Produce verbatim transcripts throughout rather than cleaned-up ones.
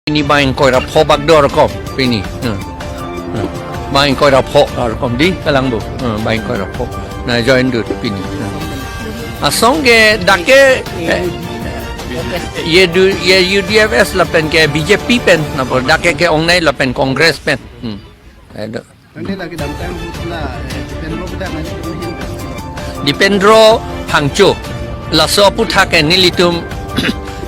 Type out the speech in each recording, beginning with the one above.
Pini bang ingkoi ra pho bak do rokom pini. Hmm. Hmm. Bang ingkoi ra pho rokom di kalang bo. Hmm, bang ingkoi ra pho. Na join do pini. Hmm. Asong ke dak ke, eh, ye do, ye U D F S lapen ke B J P pen, na bo dak ke ke-ongnei lapen Congress pen. Hmm. Ado. Nanti lagi dam time hut na, eh, Dipendro kita nanti pun hin kan. Dipendro Phangcho. Laso aputhak ke nelitum,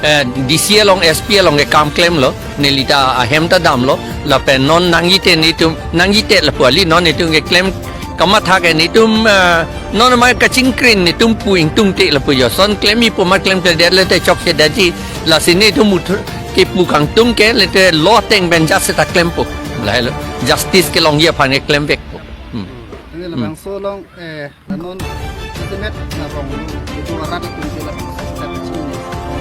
eh, D C along, S P along ke kam klemlo. Neli ta ahem ta damlo. Lapen non nangji te nelitum, nangji te lapu kali non nelitum ke klem kamatha ke nelitum, eh, non ma kachingkrin nelitum pu ingtungte lapu jo. Lason klemji pu ma klemkledet le te chokche daji. Lasi nelitum uthur kepu kangtung ke le te law ateng pen just ta klempo. Lahelo. Justice kelongji aphan ke klemvekpo. Hmm. Ini labangso along, eh, nanon setimet na rong itu arat itu ke labangso setimet sini.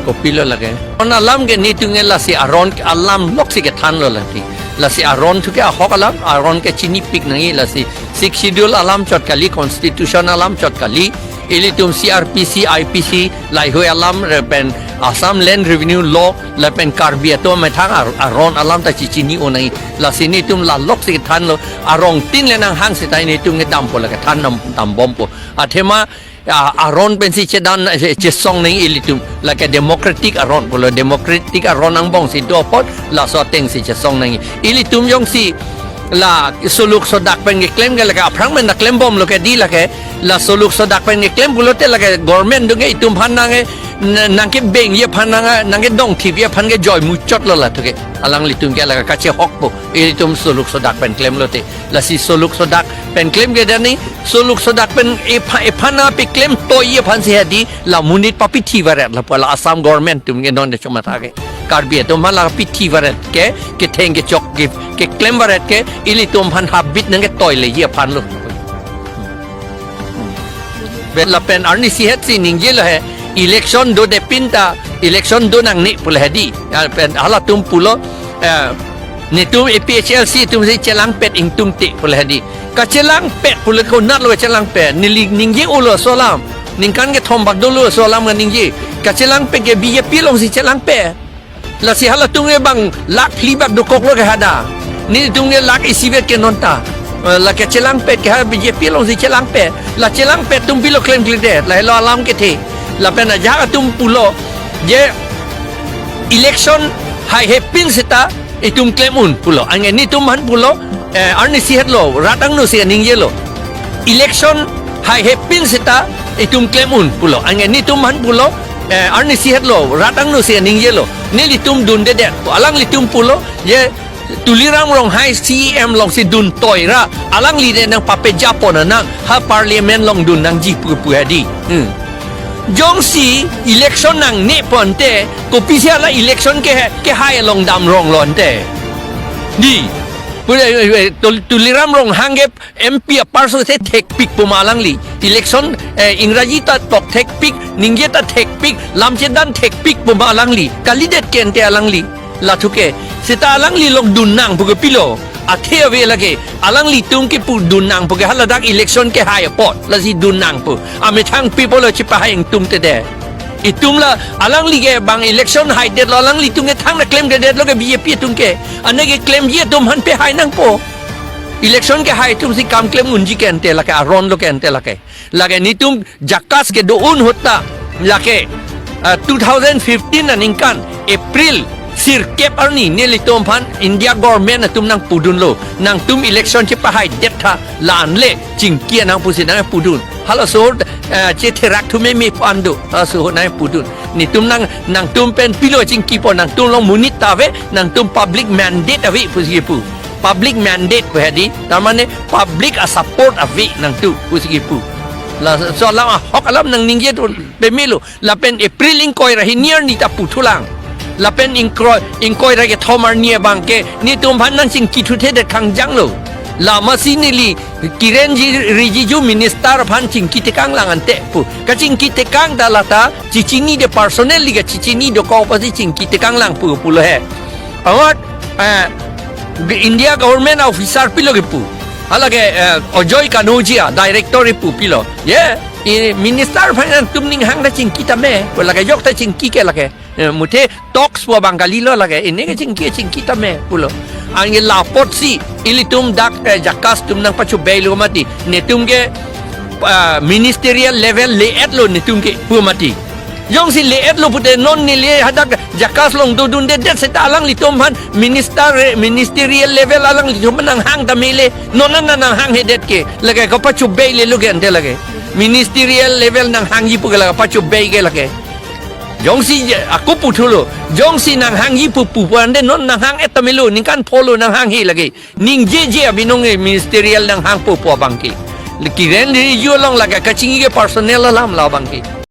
Kopilo lake. Non alam ke nelitum ke lasi aron alam loksi kethanlo lati. Lasi aron thu ke ahok alam, aron ke chinipik nangji lasi Sixth Schedule alam chot kali, Constitution alam chot kali. Ilitum C R P C, I P C, laheihui alam lapen Assam Land Revenue Law lapen Karbi atum amethang ar-, aron alam ta chichini-o nangji. Lasi nelitum la loksi kethanlo, arongtin le nanghang seta nelitum kedampo lake than dam, dambompo. Athema, a, aron pensi chedan, che-, chesong nangji ilitum. Lake democratic aron pulo, democratic aron angbongsi do apot, laso atengsi chesong nangji. Ilitum jongsi la soluk sodak pen keklem ke lake aphrang pen ta klembomlo ke di lake, la soluk sodak pen keklem pulote lake government atum ke itum aphan nangke, n-, nangkebengji aphan nang, nangkedongthipji aphan ke joi muchotlo la thu ke. Alanglitum ke lake kachehokpo. Ilitum soluk sodak pen klemlote. Lasi soluk sodak pen klem ke dani, soluk sodak pen epha-, ephan na peklem toiji aphansi hadi, la monit papithi varet lapu la Assam government atum ke non de chomatha ke. Karbi atum aphan la pithi varet ke, ketheng kechok ke, keklem varet ke, ilitum aphan habit nangketoileji aphanlo. Be lapen arnisi hetsi ningjelo he, election dodepin ta, election do nangne pulo hedi. Ya, pen halatum pulo, eh, nelitum A P H L C atumsi chelangpet ingtungte pulo hedi. Kachelangpet pulo konatlo chelangpet. Neli ningje-olo laso alam. Ningkan kethom bak dolo laso alam kaningje. Kachelangpet ke B J P alongsi chelangpet. Lasi halatum ke bang lakh phli bak dokoklo ke hada. Nelitum ke lakh isi vet ke non ta. Eh, la kachelangpet ke ha B J P alongsi chelangpet. La chelangpet atum pilo klemkledet. Lahelo alam kethe. Lapen ajahak atum pulo je election haihepin seta itum klem un pulo. Anke nelitum aphan pulo, eh, arnisi hetlo, rat angno si ningjelo. Election haihepin seta itum klem un pulo. Anke nelitum aphan pulo, eh, arnisi hetlo, rat angno si ningjelo. Nelitum dundedet. Alanglitum pulo, je Tuliram Ronghang C E M alongsi dun toira, alangli de nangpapejapon nang, ha parliament along dun nangji pu pu hadi. Hmm. Jongsi election nangne ponte, kopisi hala election ke, kehai along damronglo ante. Di. Pura, eh, eh, Tul-, Tuliram Ronghang ke M P aparso se thekpik pu ma alangli. Election, eh, Ingraji ta tok thekpik, ningje ta thekpik, lam chedan thekpik pu ma alangli. Kalidet ke ante alangli. La thu ke, seta alangli along dun nang pu ke pilo. Athe ave lake, alanglitum ke pu dun nang pu ke haladak election kehai apot, lasi dun nang pu. Amethang people lo chepahai ingtungtede. Itum la, alangli ke bang election haidetlo, alanglitum ke thangta klemkledetlo ke B J P atum ke. Ane keklemji atum aphan pehai nangpo. Election kehai atumsi kam klem unji ke ante lake, aron lo ke ante lake. Lake nelitum JACAS kedo un ahut ta lake, ah, two thousand fifteen aningkan April sirkep arni nelitum aphan India government atum nangpudunlo, nangtum election chepahaidet tha, la-an le chingki nang pusi nangpudun. Halaso ahut, eh, chetherak thu meme pu-an do, halaso ahut nangpudun. Nelitum nang, nangtum pen pilo chingkipo, nangtum along monit ta ave, nangtum public mandate ave pusi pu. Public mandate pu hedi, tar mane public a-support ave nangtum pusi pu. Laso alam ahok alam nangningje tu pemelo. Lapen April ingkoi ra hini arni ta puthulang. Lapen ingkoi, ingkoi ra kethom arni abang ke nelitum aphan nangchingki thuthedet kangjanglo. Lasi neli Kiren Ji-, Rijiju minister aphan chingki tekanglang ante pu. Kachingki tekang ta lata chichinide, personally kachichinide, ko pasi chingki tekanglang pu pulo he. Anot, eh, India government officer pilo kepu. Halake, eh, Ajoy Kanodia, director pu pilo. Ye, i minister aphan nangtum ning hang ta chingki tame. Ko lake jok ta chingki ke lake. Eh, muthe talks pu abang kalilo lake. Ini ke chingki chingki tame pulo. Anke lapotsi ilitum dak, eh, JACAS atum nangpachobei lo mati. Netum ke, ah, ministerial level le-et lo netum ke pu mati. Jongsi le-et lo pute non neli hadak JACAS along dodundedet seta alanglitum aphan minister, ministerial level alanglitum aphan nanghang tame le. Non an nanghanghedet ke. Lake kapachobei le lo ke ante lake. Ministerial level nanghangji pu ke lake kapachobei ke lake. Jongsi je-, ako puthulo. Jongsi nanghangji pu pu pu ante non nanghang-et tame lo. Ningkan pholo nanghanghe lake. Ningjeje abinong ke ministerial nanghangpo pu abang ke. Le Kiren Rijiju along lake kachingki ke personal alam la abang ke.